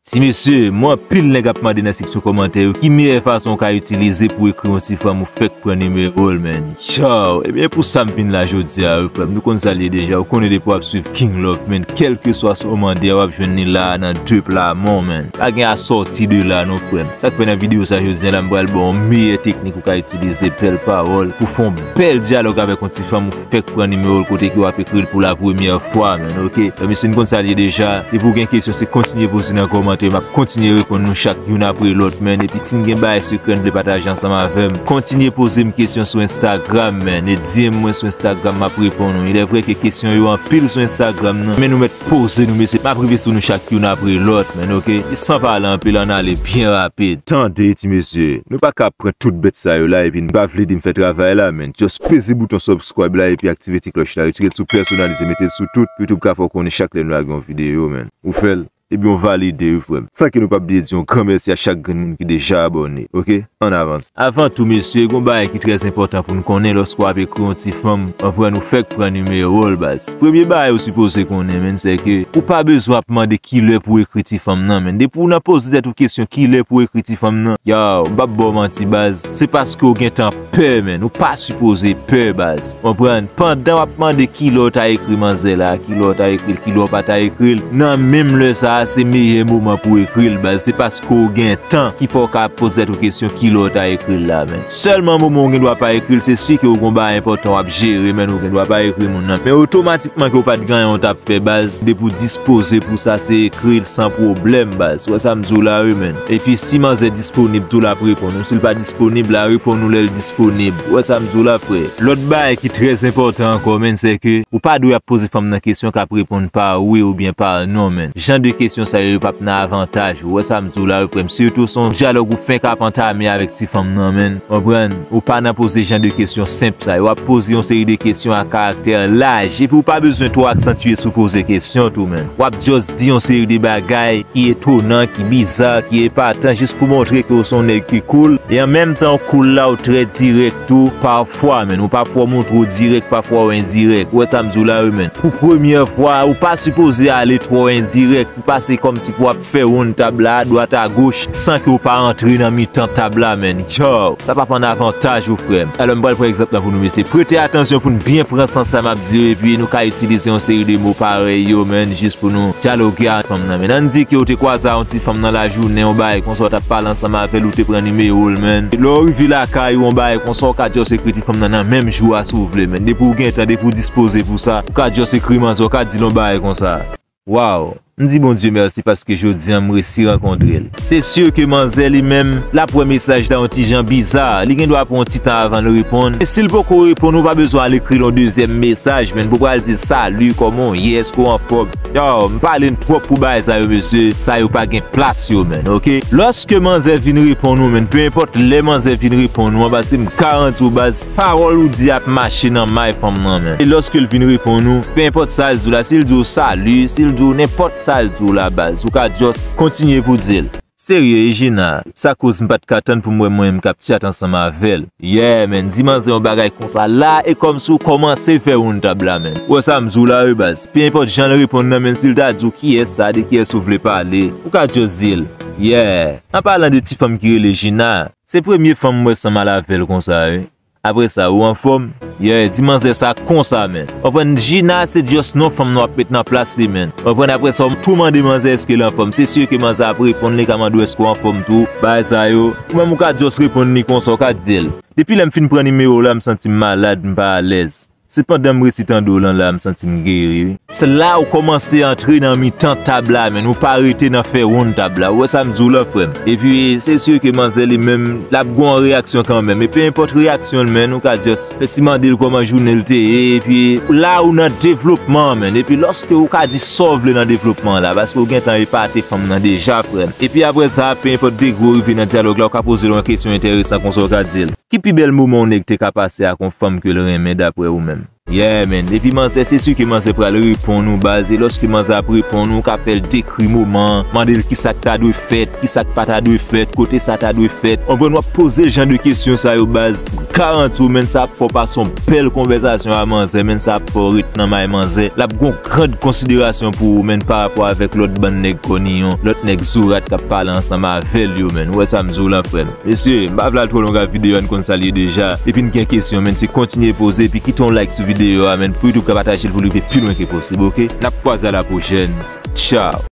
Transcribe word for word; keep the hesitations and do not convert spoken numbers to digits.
Ti mesye, m wè anpil nèg ap mande nan seksyon kòmantè yo ki meyè fason w ka itilize pou ekri yon ti fanm ou fèk pran nimewo l, man. Yow, ebyen pou sa m vin la jodi a wi frè m. Nou konn sa l ye deja, ou konnen depi w ap swiv King Love, man. Kèlkeswa sa w mande a, w ap jwenn li la a nan de pla men w, man. Pa gen a sòti de la non frè m. Sa k fè nan videyo sa jodi a la, m pral ba w meyè teknik ou ka itilize, bèl pawòl, pou fè yon bèl dyalòg avèk yon ti fanm ou fèk pran nimewo l kote ke w ap ekri l pou la premyè fwa, man, oke? Donk, mesye, n konn sa l ye deja. Depi w gen kesyon, se kontinye poze nan kòmantè, m ap kontinye reponn nou chak youn apre lòt, man. Epi si n gen bagay sekrè n vle pataje ansanm avè m, kontinye poze m kesyon sou Instagram, man, e di m mwen sou Instagram, m ap reponn ou. Il est vrai ke kesyon yo anpil sou Instagram nan, men nou mèt poze nou, mesye. M ap rive sou nou chak youn apre lòt, man, oke? E san pale anpil, ann ale byen rapid. Tande, ti mesye, nou pa ka pran tout bèt sa yo la epi n pa vle di m fè travay la, man. Just peze bouton subscribe la epi aktive ti klòch la. Retire l sou pèsonalize, mete l sou tout. YouTube ka fè w konnen chak lè nou lage yon videyo, man. Ou fè l, ebyen w valide wi frè m. San ke nou p ap bliye di yon gran mèsi a chak grenn moun ki deja abòne, oke? Ann avanse. Avan tou, mesye, gon bagay ki trè enpòtan pou n konnen lòske w ap ekri yon ti fanm, konprann, ou fèk pran nimewo l, baz. Premye bagay ou sipoze konnen, man, se ke ou pa bezwen ap mande kilè pou w ekri ti fanm nan, man. Depi w nan poze tèt ou kesyon kilè pou w ekri ti fanm nan, yow, m p ap ba w manti, baz, se paske w gentan pè, man. Ou pa sipoze pè, baz. Konprann? Pandan w ap mande kilè w ta ekri manzè la, kilè w ta ekri l, kilè w pa ta ekri l, nan menm lè sa a, se meyè moman pou w ekri l, baz. Se paske w gen tan ki fè w ka poze tèt ou kesyon kilè w ta ekri l la, man. Sèlman moman w gen dwa pa ekri l, se si ke w gen yon bagay enpòtan w ap jere, man, ou gen dwa pa ekri moun nan. Men otomatikman ke w pa t gen anyen w t ap fè, baz, depi w dispoze pou sa, se ekri l san pwoblèm, baz. Ou wè sa m di w la, wi, man. Epi si manzè disponib tou, l ap reponn ou. Si l pa disponib, l a reponn ou lè l disponib. Ou wè sa m di w la, frè? Lòt bagay ki trè enpòtan ankò, man, se ke ou pa dwe ap poze fanm nan kesyon k ap reponn pa wi oubyen pa non, man. Jan de kesyon sa yo, yo p ap nan avantaj ou. Ou wè sa m di w la, wi, frè m? Sitou se yon dyalòg ou fenk ap antame avèk ti fanm nan, man. Konprann? Ou pa nan poze jan de kesyon senp sa yo. W ap poze yon seri de kesyon a karaktè laj. Epi ou pa bezwen twò aksantye sou poze kesyon tou, man. W ap just di yon seri de bagay ki etonan, ki biza, ki epatan, jis pou montre ke w se yon nèg ki cool. E an menm tan, w cool la, w trè dirèk tou, pafwa, man. Ou pafwa w montre w dirèk, pafwa w endirèk. Ou wè sa m di w la, wi, man. Pou premyè fwa, ou pa sipoze ale twò endirèk, pou pase kòmsi pou w ap fè wonn tab la, adwat agoch, san ke w pa antre nan mitan tab la, man. Yow, sa p ap ann avantaj ou, frè m. Alò, m pral pran egzanp la pou nou, mesye. Prete atansyon pou n byen pran sans sa m ap di yo, epi nou ka itilize yon seri de mo parèy yo, man, jis pou nou dyaloge ak fanm nan, man. Ann di ke w te kwaze a yon ti fanm nan lajounen, yon bagay konsa, w t ap pale ansanm avè l, ou te pran nimewo l, man. Lè w rive lakay ou, yon bagay konsa, w ka just ekri ti fanm nan nan menm jou a, si w vle, man. Depi w gen tan, depi w dispoze pou sa, ou ka just ekri manzè, w ka di l yon bagay konsa. Waw! M di Bondye mèsi paske jodi a m resi rankontre l. Se si ke manzè li menm, l ap wè mesaj la yon ti jan biza. Li gen dwa pran yon ti tan avan l reponn. E si l poko reponn, ou pa bezwen al ekri l yon dezyèm mesaj, man. Pou pral di l, "Salut, kòman w ye? Èske w anfòm?" Yow, m pale n twòp pou bagay sa yo, mesye. Sa yo pa gen plas yo, man, oke? Lòske manzè vin reponn ou, man, pe enpòt lè manzè vin reponn ou an, paske m garanti w, baz, pawòl ou di ap mache nan may fanm nan, man. E lòske l vin reponn ou, pe enpòt sa l di w la, si l di w salut, si l di w nenpòt sa l di w la, baz, ou ka just kontinye pou di l. Serye, Regina, sa koz m pa t ka tann pou m wè mwen menm k ap tchat ansanm avè l. Yeah, man, di manzè yon bagay konsa la, e kòmsi w kòmanse fè wonn tab la, man. Ou wè sa m di w la, wi, baz. Pe enpòt jan l reponn nan, man, si l ta di w kiyès sa, de kiyès ou vle pale, ou ka just di l, yeah. An palan de ti fanm ki rele Gina, se premye fanm m wè sanm al avè l konsa, wi. Apre sa, ou anfòm? Yeah, di manzè sa konsa, man. Konprann, Gina se just non fanm nan w ap met nan plas li, man. Konprann, apre sa, w tou mande manzè èske l anfòm. Se si ke manzè ap reponn, li ka mande w èske w anfòm tou. Bagay sa yo, ou menm ou ka just reponn li konsa, ou ka di l, "Depi lè m fin pran nimewo w la, m santi m malad, m pa alèz. Se pandan m resi tande w lan la, m santi m geri, wi." Se la ou kòmanse antre nan mitan tab la, man. Ou pa rete nan fè wonn tab la. Ou wè sa m di w la, frè m? Epi, se si ke manzè li menm, l ap gen yon reyaksyon kanmenm. E pe enpòt reyaksyon l, man, ou ka just fè ti mande l kòman jounen l te ye. Epi, la ou nan devlopman, man. Epi, lòske ou ka di sa w vle nan devlopman la, paske ou gentan epate fanm nan deja, frè m. Epi, apre sa, pe enpòt degre ou rive nan dyalòg la, ou ka poze l yon kesyon enteresan konsa, ou ka di l, "Ki pi bèl moman yon nèg te ka pase ak yon fanm ke l renmen, daprè ou menm?" Yeah, man. Epi manzè, se si ke manzè pral reponn ou, baz. E lòske manzè ap reponn ou, ou ka fè l dekri moman an, mande l kisa k ta dwe fèt, kisa k pa ta dwe fèt, kote sa ta dwe fèt. Konprann, w ap poze l jan de kesyon sa yo, baz. Garanti w, man, sa ap fè w pase yon bèl konvèsasyon a manzè, man, sa ap fè w ret nan may manzè. L ap gon grand konsiderasyon pou ou, man, pa rapò avèk lòt bann nèg kòniyon, lòt nèg zorat k ap pale ansanm avè l yo, man. Ou wè sa m di w lan, frè m? Mesye, m pa vle al twò long ak videyo a, n konn sa l ye deja. Epi n gen kesyon, man, se kontinye poze, epi kite yon like sou videyo a, man, pou YouTube ka pataje l pou li rive pi lwen ke posib, oke? N ap kwaze a la pwochèn. Tchao!